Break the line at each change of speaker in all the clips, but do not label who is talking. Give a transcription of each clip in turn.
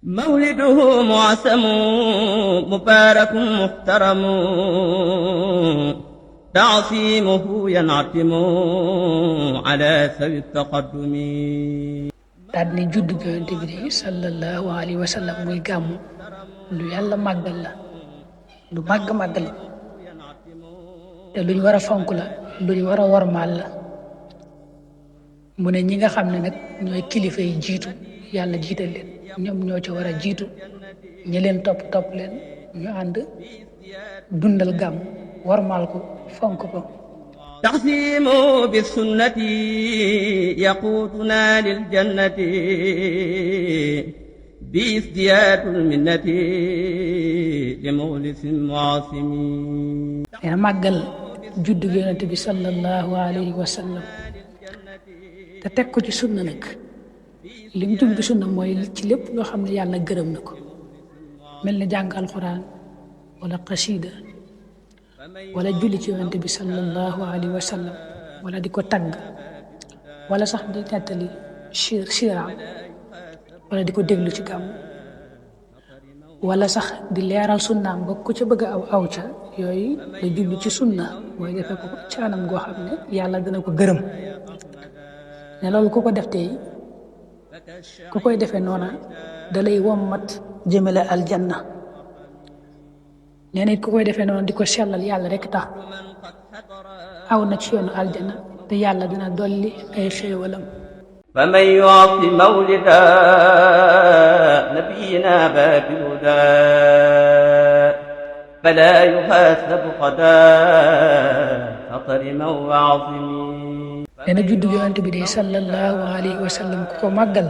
مولده معسم مبارك محترم تعصيمه ينعتم على سوي التقدم.
daal ni juddu Yonent bi de sallallahu alayhi wa sallam muy gàmmu lu yàlla màggal la lu màgg la te luñ war a fonk la luñ war a wormaal la mu ne ñi nga xam ne nag ñooy kilifa yi jiitu yàlla jiital leen ñoom ñoo ci war a jiitu ñi leen topp leen ñu ànd dundal gàmmu wormaal ko fonk ko.
تعصيم بالسنة يقودنا للجنة بازدياد المنة لمخلص معاصم.
yaa màggal juddu Yonent bi sallallahu alayhi wa sallam te teg ko ci sunna nag li mu jublu sunna mooy ci lépp loo xam ne yàlla gërëm na ko mel ni jàng alxuraan wala xasida wala julli ci Yonent bi sallallahu alayhi wa sallam wala di ko tagg wala sax di nettali siiraam wala di ko déglu ci gàmmu wala sax di leeral sunnaam ba ku ca bëgg aw ca yooyu la jublu ci sunna mooy defee ko ci anam goo xam ne yàlla dina ko gërëm ne loolu ku ko def tey ku koy defee noona dalay wommat jëmale aljanna nee na ku koy defee noonu di ko sellal yàlla rek tax aw na ci yoonu aljanna te yàlla dina dolli ay xéewalam.
فمن يعص مولد نبينا باب الهدى فلا يحاسب غدا خطر وعظم.
nee na juddu Yonent bi de sallallahu alayhi wa sallam ku ko màggal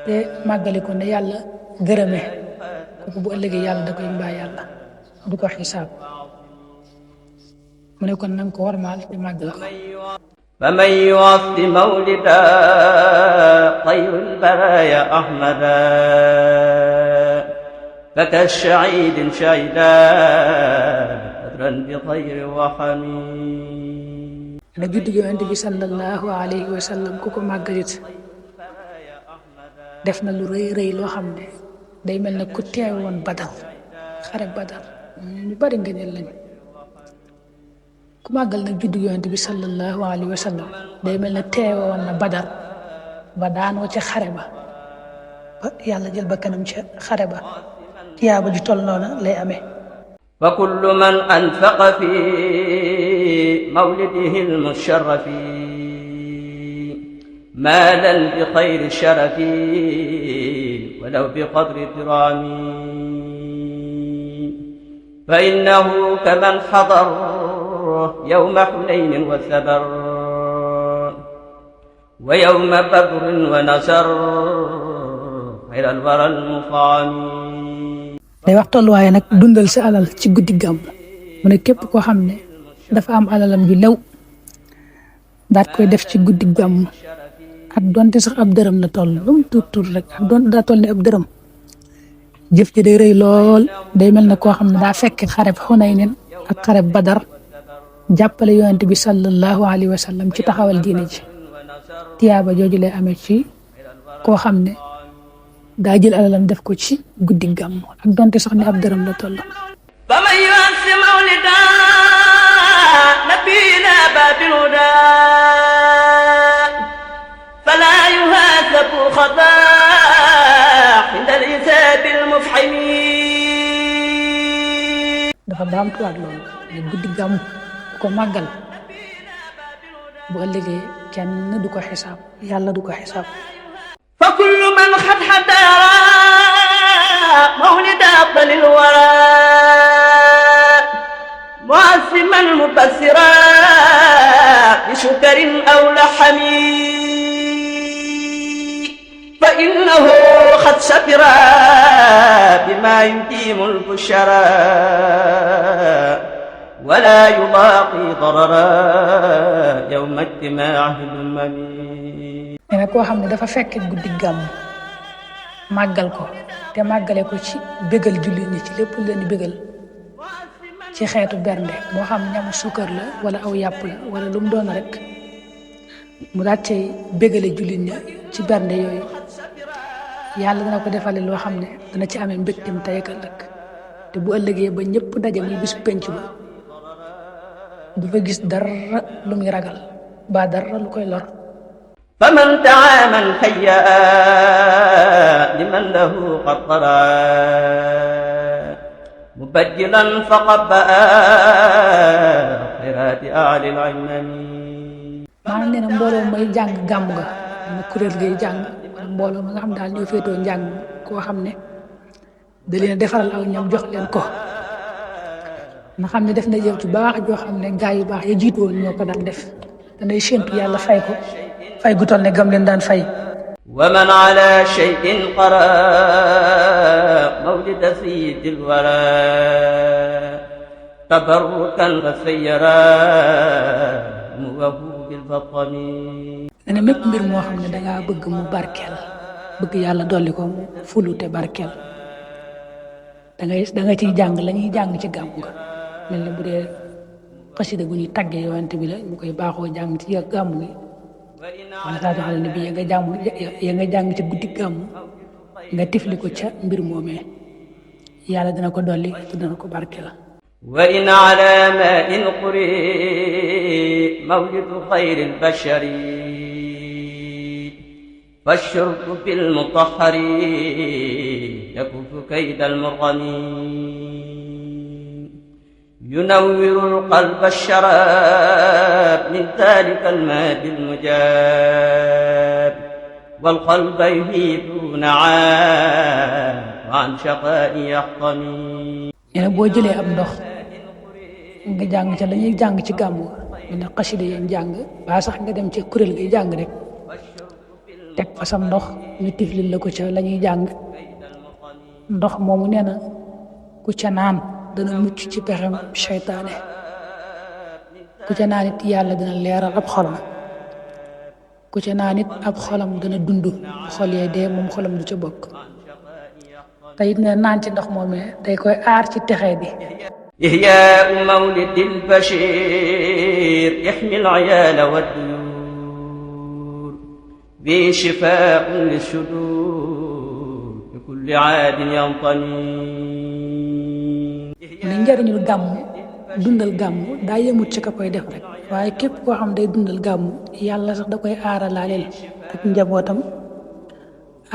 te màggali ko ne yàlla gërëme kooku bu ëllëgee yàlla da koy mbaa yàlla du ko xisaab mu ne kon nanga ko warmaal te màggal ko.
فمن يعص مولد خير البرايا أحمدا فكالشعيد شعيدا بدرا بخير وحميد.
ne juddu Yonent bi sallallahu alayhi wa sallam ku ko màggalit def na lu rëy loo xam ne day mel ne ku teewoon Badar xare Badar ñu bari ngëneel lañu. ku màggal nag juddu Yonent bi sallallahu alayhi wa sallam day mel ne teewoon na Badar ba daanoo ca xare ba yàlla jël ba kanam ca xare ba tiyaaba ju toll noona lay amee.
فكل من أنفق في مولده المشرف مالا بخير الشرف ولو بقدر كرام فإنه كمن حضر يوم حنين وثبر ويوم بدر ونصر خير الورى المطعم.
day wax tolluwaaye nag dundal sa alal ci guddi gàmmu mu ne képp koo xam ne dafa am alalam ju lew daat koy def ci guddi gàmmu ak donte sax ab dërëm la toll lu mu tuut rek ak donte daa toll ne ab dërëm jëf ji day rëy lool day mel ne koo xam ne daa fekk xareb Xunaynin ak xareb Badar jàppale Yonent bi sallallahu alayhi wa sallam ci taxawal diine ji tiyaaba jooju lay amee ci koo xam ne daa jël alalam def ko ci guddi gàmmu ak donte sax ne ab dërëm la toll.
فمن يعص مولدا نبينا باب الهدى فلا يهذب خطا عند الحساب المفحم.
dafa baamtuwaat loolu ne guddi gàmmu ku ko màggal bu ëllëgee kenn du ko xisaab yàlla du ko xisaab.
فكل من قد حضر مولد أفضل الورى معصما مبصرا بشكر أو لحم فإنه قد سفر بما يديم البشرى ولا يلاقي ضررا يوم اجتماعه الأمم.
nee na koo xam ne dafa fekk guddi gàmmu màggal ko te màggale ko ci bégal jullit ñi ci lépp leen di bégal ci xeetu bernde moo xam ñamu sukkar la wala aw yàpp la wala lu mu doon rek mu daal cay bégale jullit ña ci bernde yooyu yàlla dana ko defale loo xam ne dana ci amee mbégtim tey ak ëllëg te bu ëllëgee ba ñëpp daje muy bis penc ba du fa gis dara lu muy ragal ba dara lu koy lor.
فمن تعامى حيا لمن له قد طرى مبجلا فقد بأى خيرات أعلى العمم.
maanaam nee na mbooloo may jàng gàmm ga ma kuréel gay jàng wala mbooloo ma nga xam daal ñoo féetoo njàng koo xam ne da leen defaral aw ñoom jox leen ko nga xam ne def na jëf ju baax joo xam ne gaa yu baax ya jiitu woon ñoo ko daan def danay séentu yàlla fay ko fay gu toll ne gam leen daan fay.
ومن على شيء قرأ مولد سيد الورى تبركا وسيرا موه بالفطم.
nee na mépp mbir moo xam ne dangaa bëgg mu barkeel bëgg yàlla dolli ko mu fulute barkeel da nga ciy jàng la ñuy jàng ci gàmm nga mel ne bu dee xasida gu ñuy tàggee yonent bi la ñu koy baaxoo jàng ci gàmm gi wala saa doxale ne bi ya nga jàng ci guddi gàmm nga tifli ko ca mbir moomee yàlla dana ko dolli te dana ko barkeel.
وإن على ماء قرئ مولد خير البشر فالشرب في المطهر يكف كيد المرغم. ينور القلب الشراب من ذلك الماء المجاب والقلب يهيب عن شقاء يحطمي.
nee na boo jëlee ab ndox nga jàng ca la ñuy jàng ci gàmmu mu ne xasida yéen jàng ba sax nga dem ci kuréel gi jàng rek teg fa sam ndox ñu tiflil la ko ca la ñuy jàng ndox moomu nee na ku ca naan dana mucc ci pexem seytaane ku ca naan it yàlla dana leeral ab xolam ku ca naan it ab xolam dana dund xol yee dee moom xolam du ca bokk te it ne naan ci ndox moomee day koy aar ci texee bi.
إحياء مولد البشير يحمي العيال والديور به شفاء للصدور بكل عاد ينطمي.
li njariñul gàmm dundal gàmm daa yemut ci ka koy def rek waaye képp koo xam day dundal gàmm yàlla sax da koy aaralaaleel ak njabootam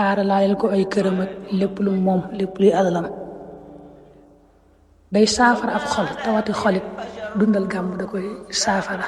aaralaaleel ko ay këram ak lépp lu moom lépp luy alalam day saafara ab xol tawati xolit dundal gàmm da koy saafara.